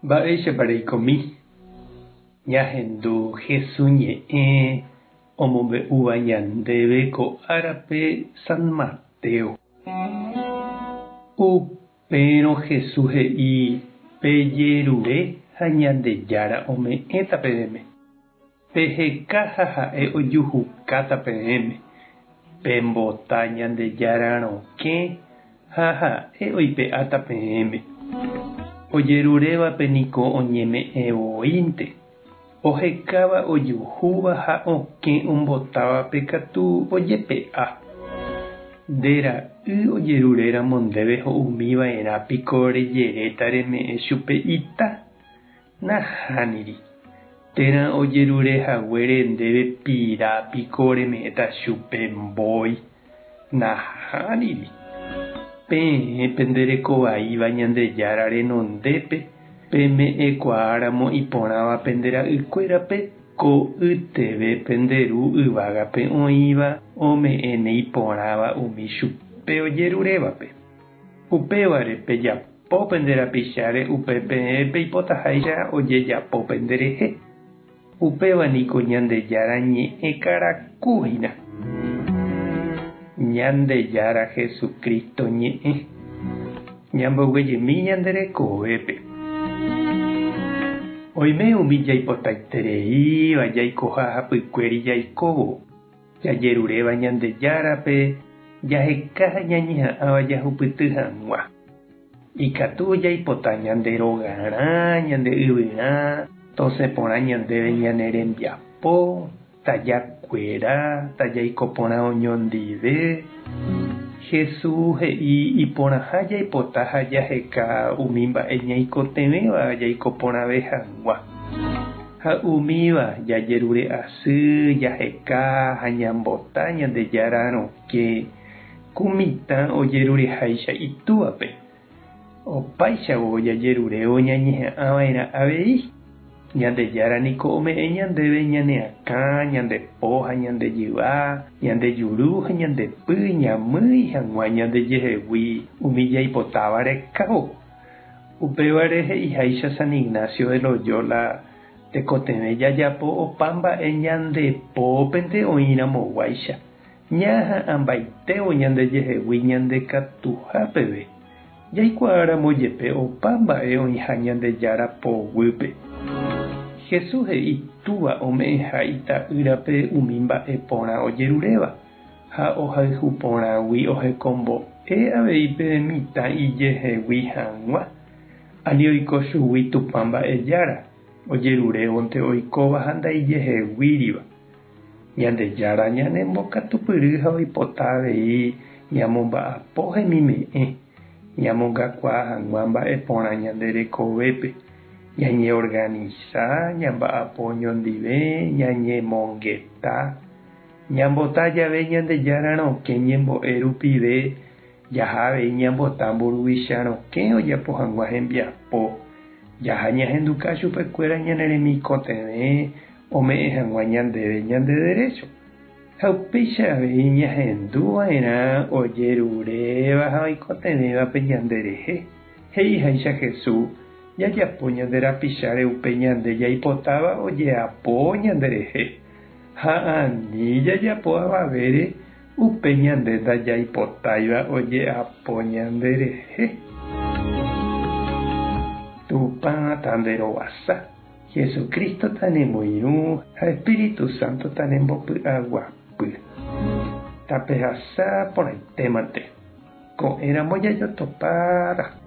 Mba'éichapa reikomi? Ñahendu Hesu ñe'ẽ omombe'úva ñandéve ko árape San Mateo. Upérõ Hesu he'i, Pejerure ha Ñandejára ome'ẽta peẽme. Peheka ha ha'e ojuhukáta peẽme, pembota Ñandejára rokẽ ha ha'e oipe'áta peẽme. Ojerurévape niko oñeme'ẽ voínte, ohekáva ojuhúva ha okẽ ombotávape katu ojepe'a. Nde ra'y ojeruréramo ndéve ho'umi va'erã piko rejeréta reme'ẽ chupe ita? Nahániri. Térã ojerure haguére ndéve pira piko reme'ẽta chupe mbói? Nahániri. Peẽ penderekovaíva Ñandejára renondépe, peme'ẽkuaáramo iporãva pende ra'ykuérape, ko'yteve pende Ru yvágape oĩva ome'ẽne iporãva umi chupe ojerurévape. Upévare pejapo pende rapicháre upe peẽ peipotaháicha ojejapo penderehe. Upéva niko Ñandejára ñe'ẽ karaku hína. Ñandejára Jesucristo ñe'ẽ. Ñamboguejymi ñande rekovépe. Oime umi jaipotaitereíva jaikoha hapykuéri jaikóvo. Jajeruréva Ñandejárape jaheka ha ñañeha'ãva jahupyty hag̃ua. Ikatu jaipota ñande rogarã, ñande yvyrã, tosẽ porã ñandéve ñane rembiapo, tajakuera, tajaiko porã oñondive. Jesús he'i iporãha jaipota ha jaheka umi mba'e ñaikotevẽva jaiko porãve hag̃ua. Ha umíva jajerure asy, jaheka ha ñambota Ñandejára rokẽ ku mitã ojerureháicha itúvape. Opáichavo jajerurévo ñañeha'ãva'erã avei. Ñandejára niko ome'ẽ ñandéve ñane akã, ñande po ha ñande jyva, ñande juru ha ñande py ñamýi hag̃ua ñandejehegui umi jaipotáva rekávo. Upévare he'iháicha San Ignacio de Loyola, tekotevẽ jajapo opa mba'e ñande pópente oĩramoguáicha, ñaha'ãmbaitévo ñandejehegui ñandekatuha peve, jaikuaáramo jepe opa mba'e oĩha Ñandejára poguýpe. Jesús he'i Túva ome'ẽha Ita'ýrape umi mba'e porã ojeruréva. Ha ohayhu porãgui ohekombo'e avei pe mitã ijehegui hag̃ua, ani oiko chugui Tupã mba'ejára, ojerurévonte oikóva ha ndaijeheguíriva. Ñandejára ñanembokatupyry ha oipota avei ñamomba'apo hemime'ẽ, ñamongakuaa hag̃ua mba'e porã ñande rekovépe, ñañeorganisa, ñamba'apo oñondive, ñañemongeta, Ñambota jave Ñandejára rokẽ ñembo'e rupive, jaha avei ñambota mburuvicha rokẽ ojapo hag̃ua hembiapo. Jaha ñahenduka chupekuéra ñane remikotevẽ ome'ẽ hag̃ua ñandéve ñande derécho. Ha upéicha avei ñahendu va'erã ojeruréva ha oikotevẽvape ñanderehe. He'iháicha Jesús, jajapo ñande rapicháre upe ñande jaipotáva ojeapo ñanderehe. Ha ani jajapo avavére upe ñande ndajaipotáiva oje'apo ñanderehe. Tupã tanderovasa, Jesucristo tanemoirũ ha Espíritu Santo tanembopy'aguapy. Tapehasa porãitémante. Ko'ẽramo jajotopáta.